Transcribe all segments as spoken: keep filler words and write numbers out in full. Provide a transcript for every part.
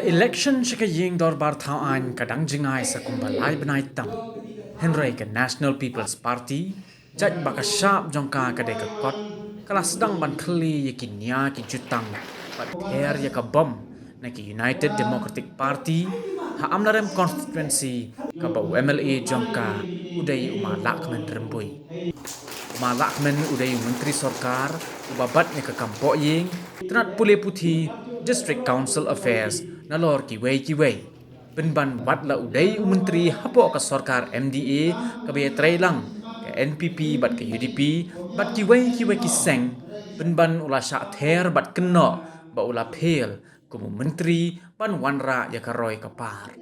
Election sha ka ïing dorbar thaw aiñ ka dang jngai sa kumba lai bnai tam. Hynrei ka National People's Party, jait ba ka shap jong ka ka dei ka kot, ka la sdang ban khylli ïa ki nia ki jutang bad ther ïa ka bom na ki United Democratic Party ha Amlarem constituency, kaba u M L A jong ka u dei u Ma Lahkmen Rymbui. U Ma Lahkmen u dei u Myntri Sorkar uba bat ïa ka kam pohïing, tnat pule puthi, District Council Affairs, nalor kiwei kiwei. Pynban wat la u dei u Myntri hapoh ka sorkar M D A kaba ïatrei lang ka N P P bad ka U D P bad kiwei kiwei ki seng, pynban u la shah ther bad kynnoh ba u la phel kum u Myntri ban wanrah ïa ka roi ka par.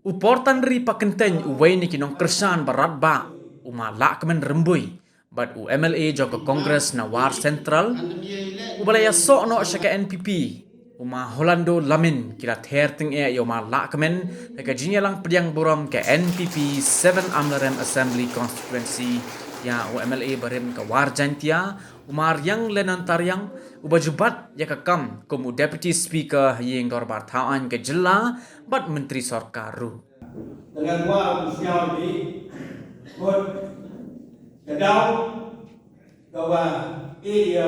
U Portanri Pakyntein, uwei na ki nongkyrshan baroh ba u Ma Lahkmen Rymbui bad u M L A jong ka Congress na War Central, uba la ïasoh noh sha ka N P P, u Ma Horlando Lamin, ki la ther tyngeh ïa u Ma Lahkmen ha ka jingïalang pdiang burom ka N P P seven Amlarem Assembly Constituency ïa u M L A barim ka War Jaintia, u Ma Rianglennon Tariang, uba ju bat ïa ka kam kum u Deputy Speaker ha ïing dorbar thaw aiñ ka jylla bad Myntri Sorkar ruh. Te nga kwah ban sngewbha khot ka daw kaba ïa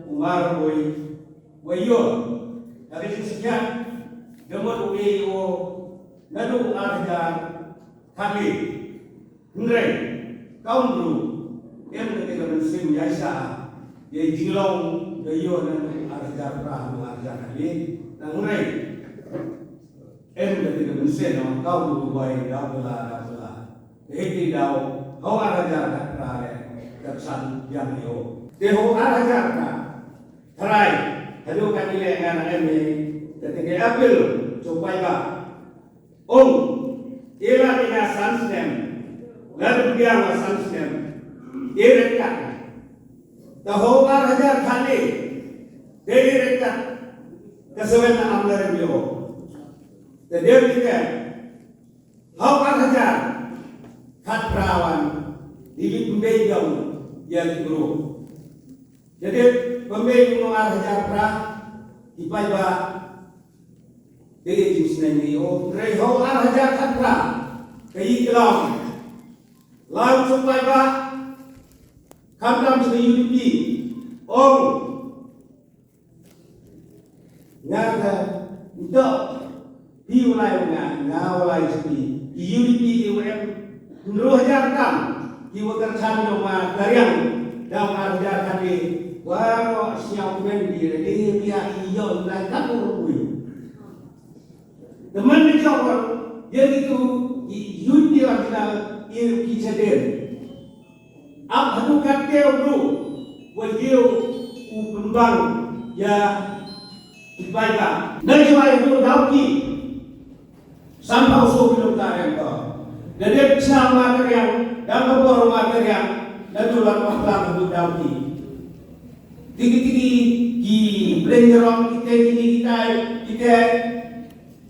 u Ma Rymbui wa ïoh ha ka jingsngewthuh da mut u ïoh naduh ar hajar khatwei. Hynrei ka um ruh em kata ka mynsiem ïaishah ïa jinglong ïa ïoh naduh ar hajar phra haduh ar hajar khatwei. Hynrei em kata ka mynsiem, ong ka u Dubai, daw kylla, daw kylla. Te hynrei daw, hoo ar hajar khatphra leh, ka san biang ïoh. Te hoo ar hajar khatphra, tharai haduh katne leh nga nang em ïa kata ka appeal jong u paidbah. Ong, ïa la te nga san snem, la dep biang nga san snem, ïa ryngkat. Te hoo ar hajar khatwei, te ïa ryngkat ka seven na Amlarem ïoh. Te dei te hoo ar hajar khatphra wan, dei pynbeit biang ïa ki group. Te dei pynbeit biang ar hajar phra, ki paidbah, dei jingsneng ïa u, hynrei hoo ar hajar khatphra, ka ïa ki long. Long shu paidbah, khamtam shu U D P, ong. Nga ka, nto, phi u lai u nga, nga u lai shu phi. Ki U D P ki u em, hynriew hajar tam, ki u kyrshan jong ma Tariang, dang ar hajar khatwei, waroh sñiaw kmen ki, ki, ki, ki, ïoh lai tam u ruh. Te man ka jong, ïa kitu, ki U D P original, ïa ki chaden. Ap haduh katte u ruh, wa ïa u pynbang ïa ki paidbah. Nai jwai haduh Dawki, sanphaw soo kilometer em ko. Da dep sñiaw ma Tariang, da ka bor ma Tariang, da tu la pah lang haduh Dawki. Tiki tiki, ki Blenjarong, ki te, ki ni, ki tai, ki te,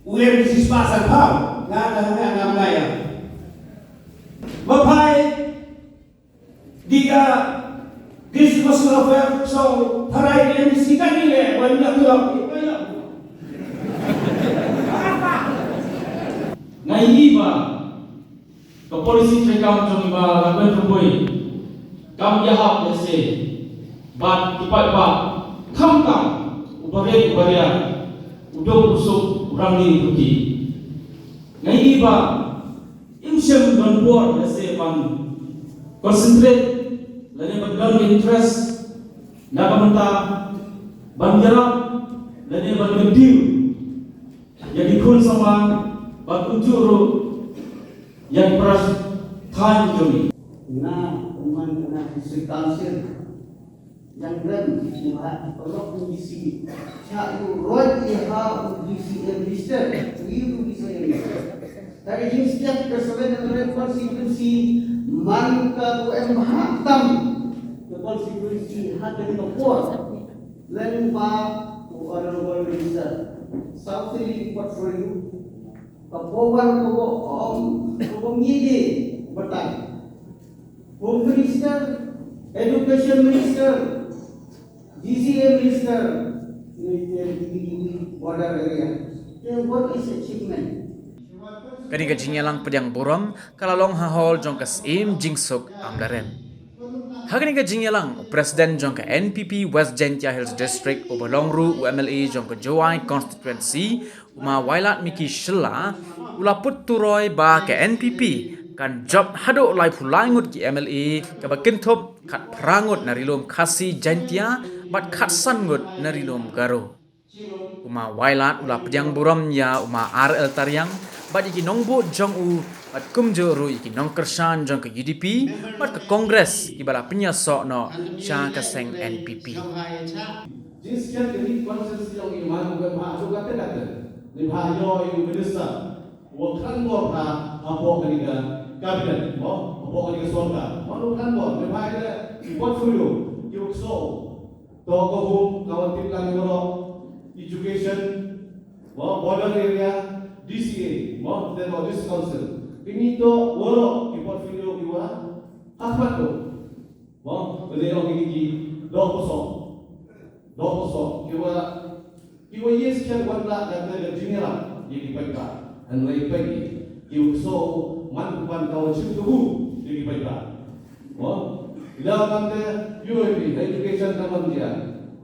u em ki spah sanphaw, nga ta nga ngam na ïa. Ba phai, Di ka District Council of Health, so, tharai di M D C ka ni le, wan ïa ka ïa. Nga ïohi ba ka policy treikam jong i Bah Lahkmen Rymbui kam ïahap lehse bad ki paidbah, khamtam u barit u baria, u duk u suk, u rangli u ruki. Nga ïohi ba im shym don bor lehse ban concentrate lane ban don interest na ka bynta ban ïarap lane ban kyntiew ïa ki khun samla bad kumjuh ruh ïa ki para thaiñ jong ngi. Nga u man ka na District Council. Yang rem, ha, paralok u D C. Cha u roi i ha u D C M Mister. Wi u D C M Mister. Tadi jingstep ka seven hundred constituency, man ka u em ha tam. Ka constituency ha ka ni ka por. Len ba u honorable minister. South Delhi portfolio. Ka por wan ka bo, um, ka bo ngide batai. Home Minister, Education Minister, D C A Minister, Minister D P D P, Border Area. Kane ka jingïalang pdiang burom ka la long ha hall jong ka Syiem Jingsuk Amlarem. Ha kane ka jingïalang, u President jong ka N P P West Jaintia Hills District, uba long ruh u M L A jong ka Jowai Constituency, u Ma Wailadmiki Shylla, u la put turoi ba ka N P P kan jop haduh laiphew lai ngut ki M L A, kaba kynthup khatphra ngut na Ri Lum Khasi Jaintia bad khatsan ngut na Ri Lum Garo. U Ma Wailad u la pdiang burom ïa u Ma R L Tariang bad ïa ki nongbud jong u, bad kumjuh ruh ïa ki nongkyrshan jong ka U D P bad ka Congress, kiba la pynïasoh noh sha ka seng N P P. Jingsngewsih ka ri constituency jong i, man u ka bha, u ka kata kata. Ni bha ïoh i u minister, u khlaiñ bor bha hapoh kane ka cabinet, mo, hapoh kane ka sorkar. Man u khlaiñ bor, ni bha ïa i portfolio, ki u kso. To ka home, ka wan tip lang ïa u, education, mo, border area, D C A, mo, te mo, District Council. Kini to, waroh ki portfolio ki wa, ha khmat to. Mo, kini ong kini ki, doh kosong. Doh kosong. Ki wa, ki wa yes kian wan la, kata ka jingïarap, ïa ki paidbah. Hynrei peit ki, ki wa kso, man ban ka wa chim kabu, ïa ki paidbah. Mo, ila man te, ïoh ïa ki, education ka man jia.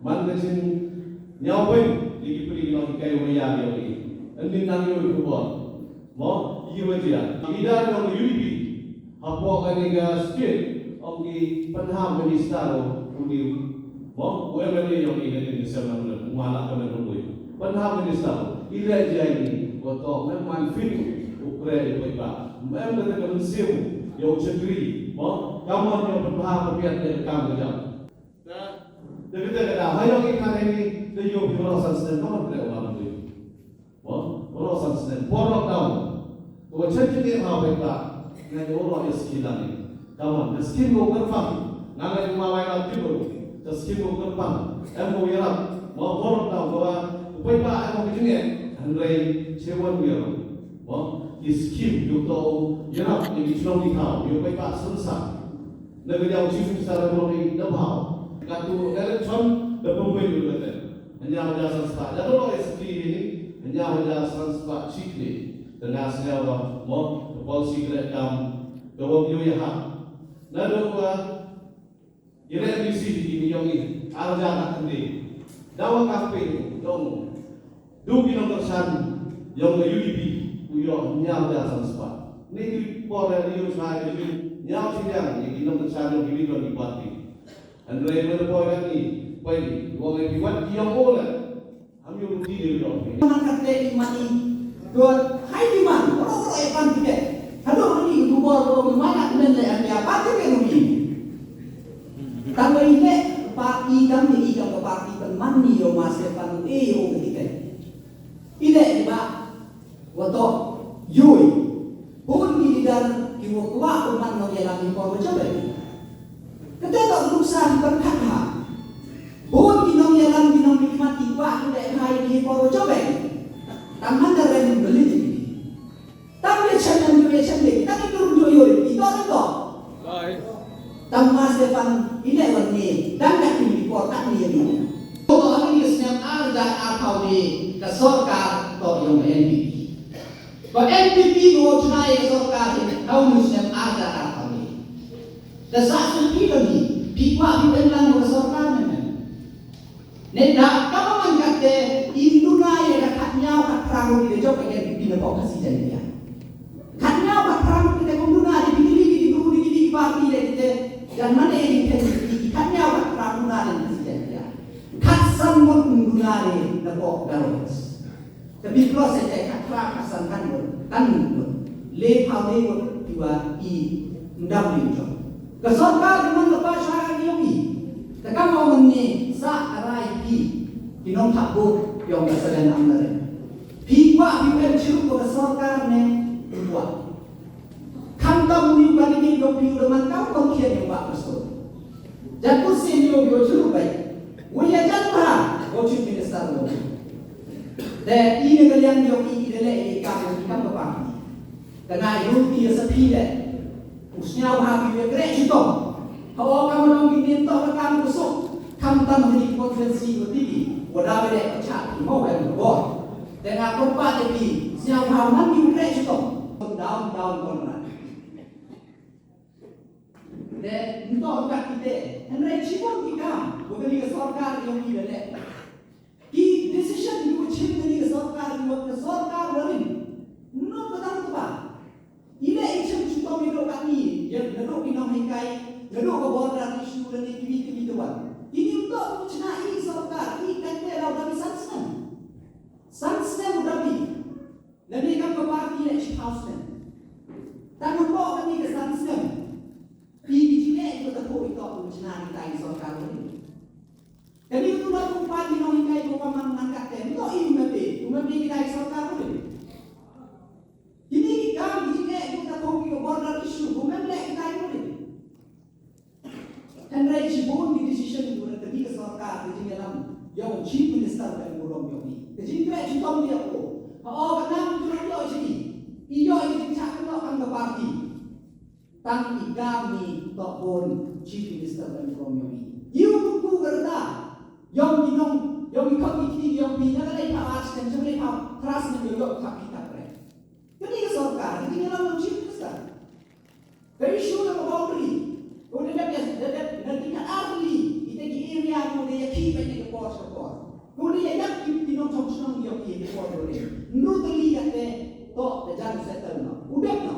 Man ka jingñiaw peit, ïa ki pynlong ki kai wa ïa ïa ki. Ynnin nang ïoh ïa ki bor. Mo, ïa wa jia. Ida ïa ki U D P. Hapoh kane ka state, ong ki pynhap minister u, u ni. Mo, u M L A ïa ki, ïa ki sem nang u, u ma la ka men u. Pynhap minister u. Ila jia ni, ko to, mem man fit, u kre ïa ki paidbah. Mem da ka mynsiem, ïa u chakri. Mo, ka mon ïa u pynbha pynbiang ïa ka kam ka jam. Da, da kata ka da, ha ïoh ki kane ni, da ïoh ki baroh san snem, ka mon kre u ma la u. Mo, baroh san snem, por lockdown. Ko wa chen jingeh ha u paidbah, nga ïoh baroh ïa skim lane. Ka mon, ka skim ko kyrpang, nga nga ïoh ma wai la tip baroh. Ka skim ko kyrpang, em ko ïarap, mo, por lockdown, ko wa u paidbah em ko jingeh, hynrei che wan ïarap. Mo, ki skim, ïoh to ïarap, ïa ki chnong ki thaw, ïa u paidbah synsar. Na ka liang u Chief Minister ka long i da bhaw. Katu election da pynbeit u kate. Hynñiew hajar san spah. Da ka long S P ni, hynñiew hajar san spah chik ni. Te nga sngew ba mo, ka policy ka leh kam, ka wam ïoh ïa ha. Naduh ba i re M D C ki ni ïong i, ar hajar na khyndai. Da wa campaign u, dong. Du ki nongkyrshan ïong ka U D P, u ïoh hynñiew hajar san spah. Ni ki por ïa u shai ka jing, hynñiew shiliang ïa ki nongkyrshan ïong ki wi ki party. Hynrei mynta por ïa ni, poi ni, u ong ïa ki wat ki ïong u leh. Ham ïoh ruti de u ïoh. Mana kate i mani, dot hai di man, oro oro e pan tiket. Haduh ni u bor oro i mana kmen le an ïa pan tiket ni. Tang ba i leh party, tang ba i ka party pynman ni ïa u Mastefan, e ïa u tiket. I leh i ba, wa to, yui. Bun ki leader ki wa kwah u man nongïalam i por wa jop eh. Kata to nuksa ki pyrkhat ha. Bun ki nongïalam, ki nongmihkhmat ki kwah ki leh ha i por wa jop eh. Tang man da rem beli. Tang le chen nang le chen le, tang i tur jo yo, i to i to. Tang Mastefan, i le wan ni, tang kat ni por kat ni ni. To to ani ni snem ar hajar arphew ni, ka sorkar to ïong N P P. Ba N P P ko chna i ka sorkar ni, tau ni snem ar hajar arphew ni. Ka sa su pi lo ni, pi kwa pi ben lang ka sorkar ni. Ne da kaba man kate, i duna ïa ka khatñiaw khatphra ngut ki jop ka N P P na pok Khasi Jaintia. Khatñiaw khatphra ngut kite kum duna ïa ki dili ki dili ki dili party ïa kite, dan mane ïa ki khatñiaw khatphra duna ïa Khasi Jaintia. Khatsan ngut duna ïa na pok Garo Hills. Te phi plus ïa ka khatphra khatsan khatngut, khatngut. Lephew ne ngut kiwa i ndam lim jong. Ka sorkar ka man ka pasha ka ïong i. Te kam ong ne sa arai phi ki nongthap vote ïong ka Salen Amlarem. Phi kwah phi em chirup ka sorkar ne phi kwah. Khamtam u new candidate jong phi u da man kam kong khian ïa u Bah Prestone. Jan u sien ïa u ïa u julu bai. U ïa jan bha u Chief Minister u. Te i ne ka liang ïa u i i de le i kam i kam ka party. Te nga ïa u phi ïa sa phi le. U sñiaw ha phi ïa kreh chitom. Ha o kam nong ki nim to ka kam u suk. Khamtam ha ni constituency u tiki. U da le ka cha phi mo em bor. Te nga kyrpad ïa phi, sngewbha man ki u treh shitom. Down, down, Conrad. Te nto kat kite, hynrei shibun ki kam ba kane ka sorkar ïong i la leh. Ki decision ki wa chim kane ka sorkar, ki wa ka sorkar la ring. Nto ka dang tba. I leh i chim shitom ïa ka ni, ïa naduh ki nonghikai, naduh ka border issue lane kiwei kiwei te wan. Kine nto ka chna i sorkar, i kate la da ki san snem. San snem u dap i. Lane kam ka party leh shiphaw snem. Tang hapoh kane ka san snem. Phi ki jingeh ki ta ko i tok u chna ni tai sorkar ni. Kane u tu la kum party nonghikai ko ka mang nang kat te. Nto i u mete, u mete ki tai sorkar ni. Kine ki kam ki jingeh ki ta ko ki ka border issue, u mete ki tai ni. Hynrei shibun ki decision ki wa kane ka sorkar, ka jingïalam ïong u Chief Minister ban burom ïong i. Ka jingtreh shitom ïa u. Ha o ka nam tu na ïoh shi. I ïoh i jingchak ïoh kan ka party. Tang i kam ni tok bun Chief Minister ban burom ïong i. Ïu ku ku ka rta. Ïong ki nong, ïong ki khot ki kti ïong phi na ka lei pha ar snem, snem lei pha phra snem ïoh ïoh ka phi ka pre. Kane ka sorkar, ka jingïalam ïong Chief Minister. Ka issue na ka boundary. Ko da dep ïa, da dep, na ki ka ar tylli, ite ki area ko da ïa ki ba ïa ka por sha por. Ko da ïa ïap ki, ki nongchong shnong ïa ki ïa ka por ko da. Nru tylli ïa te, to, da jan settle no. U dep no.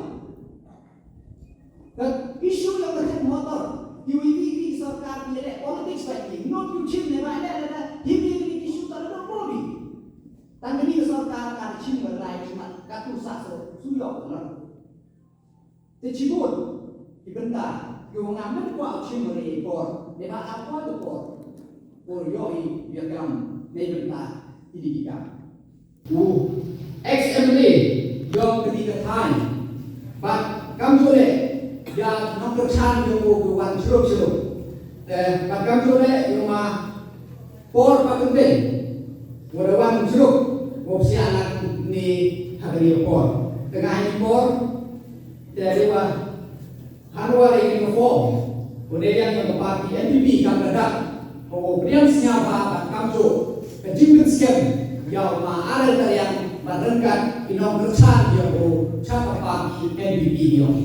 Ka issue ïa ka thep motor. Ki wi wi wi sorkar ki ïa leh politics ba ki. Not you chim ne ba leh leh leh. Hi wi wi issue ta da body. Tang kane ka sorkar ka chim ba lai chim ka tu sa so. Su ïoh la. Te shibun ki bynta ki wa nga men kwah u chim ri i por, ne ba a kwah u por. Por ïoh i ïa kam ne bynta i di ki kam. U ex M L A ïoh ka di ka thaiñ. Bad kam jole ïa nongkyrchan ïoh ko ki wan jrup jrup. Te bad kam jole ïoh ma por ba kyndeng. Wa da wan jrup, wa psiah lang ni ha kani ka por. Tengah ni por, te da wa hanwa da ini ka form. Wa da yang ka party N P P kam da dak. Wa wa pdiang sngewbha ba kam jok. Ka jingpynskhem, ïa u ma Aaron Tariang, ba ryngkat ki nongkyrchan ïa u cha ka party N P P ïa u.